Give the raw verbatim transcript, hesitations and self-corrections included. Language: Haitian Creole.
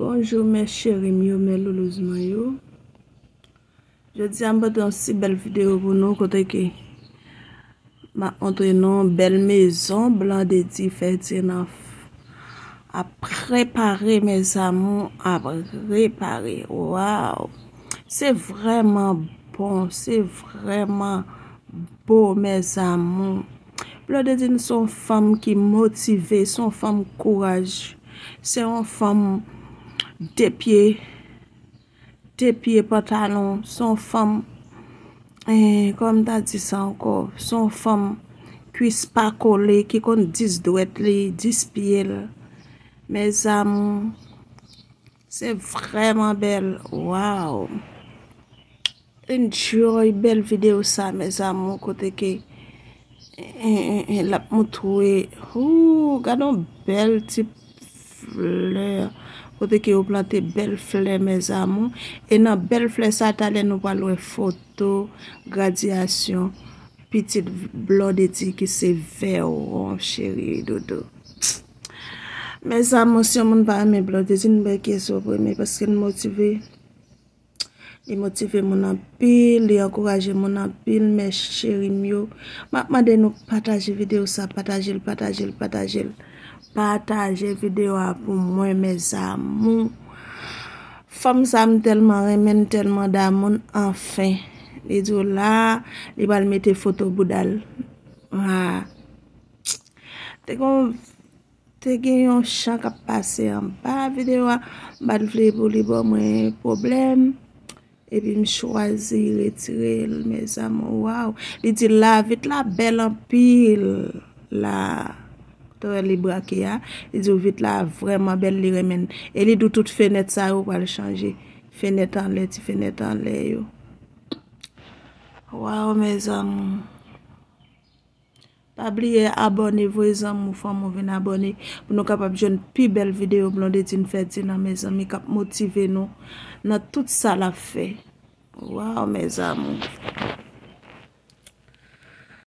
Bonjou mes cheri m yo, mes loulouz mwen yo. Jodi a m pote yon si bèl videyo pou nou, kote ke m ap montre nou yon bèl mezon Blondedy Ferdinand ap prepare, mes amours, ap repare. Waw! Se vrèman bon, se vrèman bo, mes amours. Blondedy se yon fanm ki motive, se yon fanm kouraj, se yon fanm de pye, de pye pantalon, se yon fanm, eh, kòman m ta di sa ankò, se yon fanm kwis pa kole, ki konn dis dwèt li, dis pye l. Mes amours, se vrèman bèl. Waw! Enjoy bèl videyo sa, mes amours, kote ke, eh, eh, eh, l ap montre, ooh, gade yon bèl ti flè, kote ke yo plante bèl flè, mes amours. E nan bèl flè sa, talè nou pral wè foto gradyasyon pitit Blondedy ki se Veron, cheri doudou. Mes amours, si yon moun pa renmen Blondedy, nou pa gen kiyès w ap renmen, paske l motive. Li motive moun anpil, li ankouraje moun anpil, mes cheri m yo. M ap mande nou pataje videyo sa, pataje l, pataje l, pataje l. Pataje videyo a pou mwen, mes amours. Fanm sa m tèlman renmen, m tèlman damou l, anfen. Li di w la, li pral mete foto bouda l. Ah. Te gon, te gen yon chan k ap pase anba videyo a. M pa t vle pou li ban mwen pwoblèm. Epi m chwazi retire l, mes amours. Waw! Li di lavit la bèl anpil la. Kote w wè li brake a, li di w vit la vrèman bèl, li renmen l. E li di w tout fenèt sa yo pral chanje. Fenèt anlè, ti fenèt anlè yo. Waw, mes amours. Pa bliye abòne, voye zanmi w, fanmi w vin abòne, pou nou kapab jwenn pi bèl videyo Blondedy Ferdinand, mezanmi, k ap motive nou nan tout sa l ap fè. Waw, mes amours.